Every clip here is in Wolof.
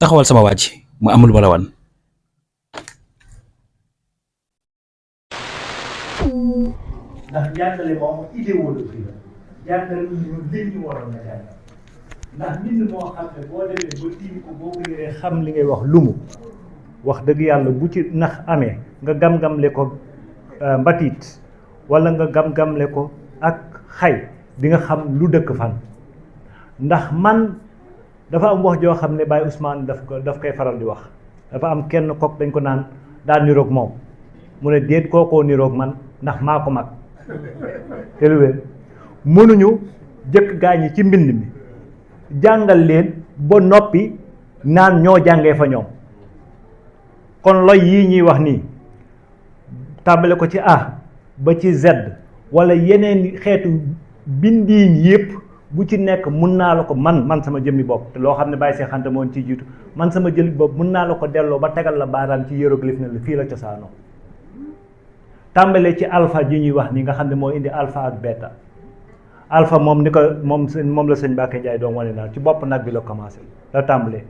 taxawal sama wàcc ma am lu ma la wan. ndax jàngale moom idéologie la jàngale ñu li ñu waroon a jàngal ndax mbind moo xam ne boo demee ba tiim ko boo ko yëree xam li ngay wax lumu wax dëgg yàlla bu ci nax amee nga gam-gamle ko mbatiit wala nga gam-gamle ko ak xay di nga xam lu dëkk fan. ndax man dafa am wax joo xam ne Baye Ousmane daf koy faral di wax dafa am kenn kook dañ ko naan daa niroog moom mu ne déet kookoo niroog man ndax maa ko mag te lu wér mënuñu jëkk gaañi ci mbind mi jàngal leen ba noppi naan ñoo jàngee fa ñoom. kon loy yii ñuy wax nii tàmbale ko ci A ba ci Z wala yeneen xeetu bindiin yépp bu ci nekk mun naa la ko man sama jëmmi bopp te loo xam ne Baye Cheikh Anta moon ci jiitu man sama jëmmi bopp mun naa la ko delloo ba tegal la baaraam ci hiéroglyphe ne la fii la cosaanoo. tàmbalee ci alpha ji ñuy wax ni nga xam ne moo indi alpha ak bêta alpha moom ni ko moom la sëñ Mbacke Ndiaye doom wane naa ci bopp nag bi la commencé la tàmbalee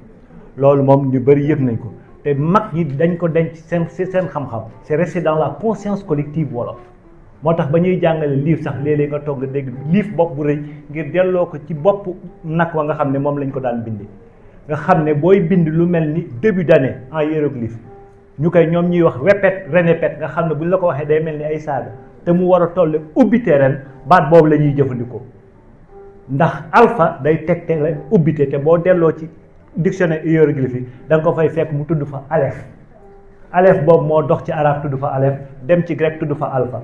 loolu moom ñu bëri yëg nañ ko te mag ñi dañ ko denc seen xam-xam c'est resté dans la conscience collective wolof moo tax ba ñuy jàngale livre sax léeg-léeg nga toog nga dégg livre bopp bu rëy ngir delloo ko ci bopp nag wa nga xam ne moom lañ ko daan bindi nga xam ne booy bind lu mel ni début d'année en hiéroglyphe ñu koy ñoom ñuy wax répète renépète nga xam ne bu ñu la ko waxee day mel ni ay saaga te mu war a toll ubbite ren baat boobu la ñuy jëfandikoo ndax alpha day tegte la ubbite te boo delloo ci dictionnaire hiéroglyphe yi da nga ko fay fekk mu tudd fa aleph aleph boobu moo dox ci arabe tudd fa aleph dem ci grec tudd fa alpha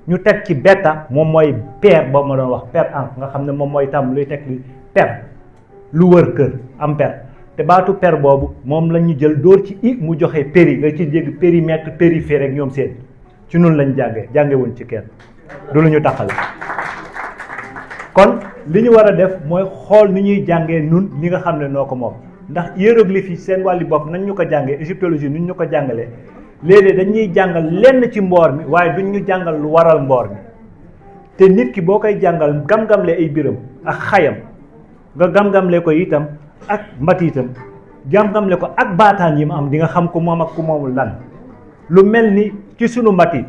ñu teg ci bêta moom mooy paire boobu ma doon wax paire en nga xam ne moom mooy tàmm luy teg li per lu wër kër am per te baatu per boobu moom la ñu jël dóor ci i mu joxe péri nga ci jégg périmètre périphérique rek ñoom seen ci nun lañ jàngewuñ ci kenn du lu ñu taxale kon li ñu war a def mooy xool ni ñuy jàngee nun li nga xam ne noo ko moom ndax hiéroglyphe yi seen wàlli bopp nañ ñu ko jàngee égyptologie nuñ ñu ko jàngalee léeg-léeg dañuy jàngal lenn ci mboor mi waaye duñ ñu jàngal lu waral mboor mi te nit ki boo koy jàngal gam-gamle ay biram ak xayam nga gam-gamle ko itam ak mbatiitam gam-gamle ko ak baataan yi mu am di nga xam ku moom ak ku moomul lan lu mel ni ci sunu mbatiit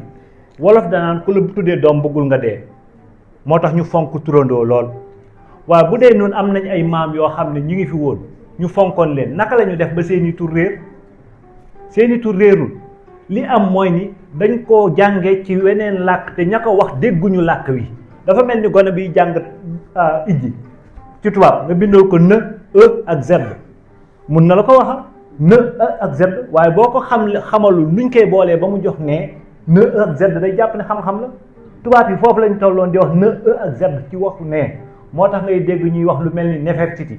wolof danaan ku la tuddee doom bëggul nga dee moo tax ñu fonk turandoo lool waaye bu dee noonu am nañ ay maam yoo xam ne ñu ngi fi woon ñu fonkoon leen naka la ñu def ba seeni tur réer seeni tur réerul li am mooy ni dañ koo jànge ci weneen làkk te ña ko wax dégguñu làkk wi dafa mel ni gone biy jàng ijji ci tubaab nga bindoo ko n e ak z mun na la ko waxa n e ak z waaye boo ko xamalul nuñ koy boolee ba mu jox nee n e ak z day jàpp ne xam-xam la tubaab yi foofu lañ tolloon di wax n e ak z ci waxu nee moo tax ngay dégg ñuy wax lu mel ni Nefertiti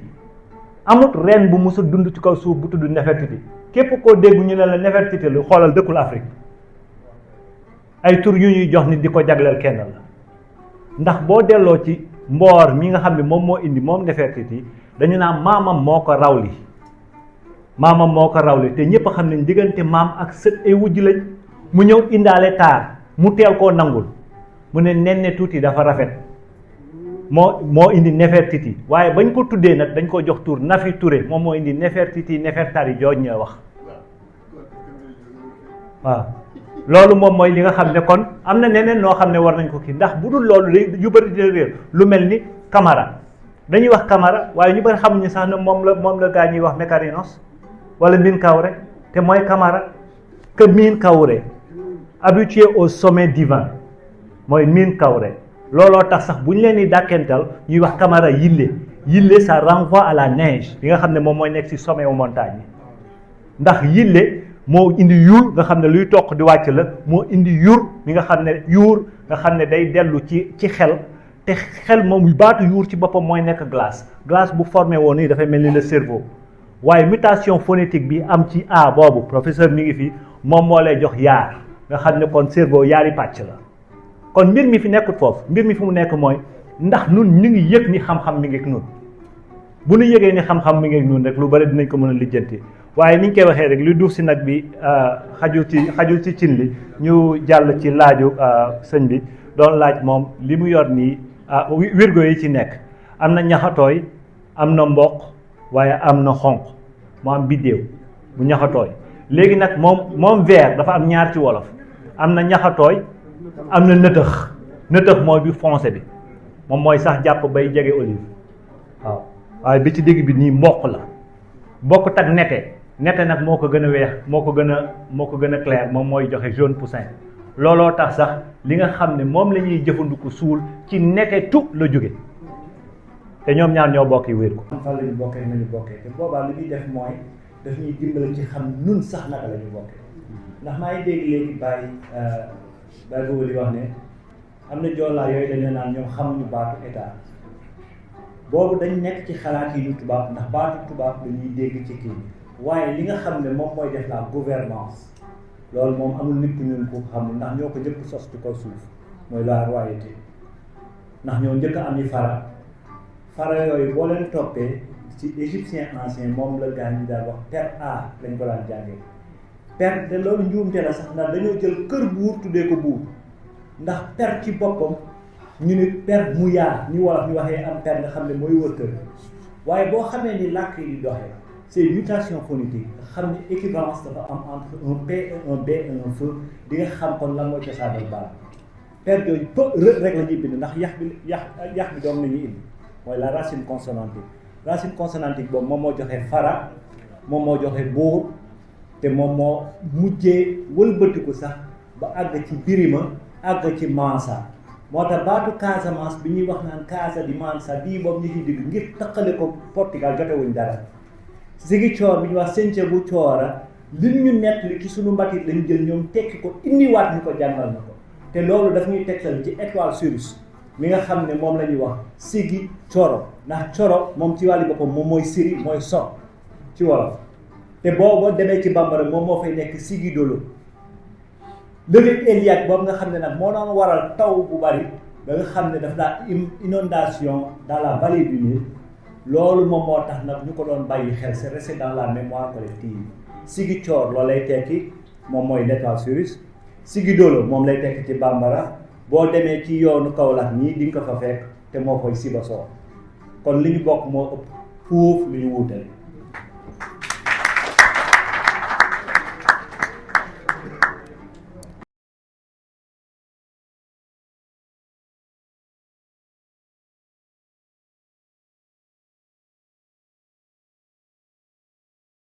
amut ren bu musul dund ci kaw suuf bu tudd Nefertiti képp koo dégg ñu ne la Nefertiti lu xoolal dëkkul Afrique ay tur yu ñuy jox nit di ko jagleel kenn la ndax boo delloo ci mboor mi nga xam ne moom moo indi moom Nefertiti dañu naan maamam moo ko rawli te ñëpp xam ne diggante maam ak sët ay wujj lañ mu ñëw indaale taar mu teel koo nangul mu ne nenne tuuti dafa rafet moo indi Nefertiti waaye bañ ko tuddee nag dañ ko jox tur Nafi Touré moom moo indi Nefertiti Nefertari jooj ñoo wax waaw loolu moom mooy li nga xam ne kon am na neneen noo xam ne war nañ ko kii ndax bu dul loolu yu bëri di réer lu mel ni Camara dañuy wax Camara waaye ñu bëri xamuñu sax ne moom la gaa ñuy wax Mécarinos wala Mine Kauré te mooy Camara que Mine Kauré habitué au sommet divin mooy Mine Kauré looloo tax sax bu ñu leen di dàkkental ñuy wax Camara yille ça renvoie à la neige li nga xam ne moom mooy nekk ci sommet wu montagne yi ndax yille moo indi yuur nga xam ne luy toq di wàcc la moo indi yuur mi nga xam ne yuur nga xam ne day dellu ci xel te xel moom baatu yuur ci boppam mooy nekk glace bu formé woon nii dafay mel ni le cerveau waaye mutation phonétique bi am ci A boobu professeur mi ngi fi moom moo lay jox yaar nga xam ne kon cerveau yaari pàcc la kon mbir mi fi nekkut foofu mbir mi fi mu nekk mooy ndax nun ñu ngi yëg ni xam-xam mi ngi ak nun bu ñu yëgee ni xam-xam mi ngi ak nun rek lu bari dinañ ko mën a lijjanti waaye ni ñu koy waxee rek lu duuf si nag bi xajul ci cin li ñu jàll ci laaju sëñ bi doon laaj moom li mu yor nii wirgo yi ci nekk am na ñaxatooy am na mboq waaye am na xonq mu am biddéew bu ñaxatooy léegi nag moom vert dafa am ñaar ci wolof am na ñaxatooy am na nëtëx mooy bi foncé bi moom mooy sax jàpp bay jege olive waaw waaye bi ci digg bi nii mboq la bokkut ak nete nag moo ko gën a weex moo ko gën a clair moom mooy joxe jaune poussin looloo tax sax li nga xam ne moom la ñuy jëfandiku suul ci netetu la jóge te ñoom ñaar ñoo bokk wér ko fan la ñu bokkee nañu bokkee te boobaa li ñuy def mooy daf ñuy dimbale ci xam nun sax naka la ñu bokkee ndax maa ngi dégg léegi bàyyi boobu di wax ne am na joolaa yooyu dañu naan ñoom xamuñu baatu état boobu dañ nekk ci xalaat yi ñu tubaab ndax baatu tubaab dañuy dégg ci kii waaye li nga xam ne moom mooy def la gouvernance loolu moom amul nit ku ñun ko xamul ndax ñoo ko njëkk sos ci kaw suuf mooy la royauté ndax ñoo njëkk am yi fara yooyu boo leen toppee ci égyptien ancien moom la gaañ ñi daal wax per a lañ ko daan jàngee per te loolu njuumte la sax ndax dañoo jël kër buur tuddee ko buur ndax per ci boppam ñu ni per mu yaa ñu wolof ñu waxee am per nga xam ne mooy wër kër waaye boo xamee ni làkk yi doxee c'est mutation phonétique nga xam ne équivalence dafa am entre un P et un B et un F di nga xam kon lan mooy cosaanal baat per jooju rek la ñuy bind ndax yax bi doom la ñuy indi mooy la racine consonantique boobu moom moo joxe fara moom moo joxe buur te moom moo mujjee wëlbatiku sax ba àgg ci birima àgg ci mansa moo tax baatu Casamance bi ñuy wax naan Casa di Mansa bii boobu ñu ciy digg ngir taqale ko Portugal jotewuñ dara Ziguinchor bi ñuy wax Sinthiou bu Coora li ñu nett li ci suñu mbatit lañu jël ñoom tekki ko indiwaat ñu ko jàngal na ko te loolu daf ñuy tegtal ci étoile Sirius mi nga xam ne moom la ñuy wax Sigi Coro ndax Coro moom ci wàllu boppam moom mooy Siri mooy so ci wolof te boo demee ci bambara moom moo fay nekk Sigi Dolo lëgëj Eliak boobu nga xam ne nag moo doon waral taw bu bari ba nga xam ne daf daa inondation dans la vallée du Nil loolu moom moo tax nag ñu ko doon bàyyi xel c'est resté dans la mémoire collective Sigi Cor loolu lay tekki moom mooy l'étoile Sirius Sigi Dolo moom lay tekki ci bambara boo demee ci yoonu Kaolack ñii di nga ko fa fekk te moo koy Sibassor kon li ñu bokk moo ëpp fuuf li ñu wuuteel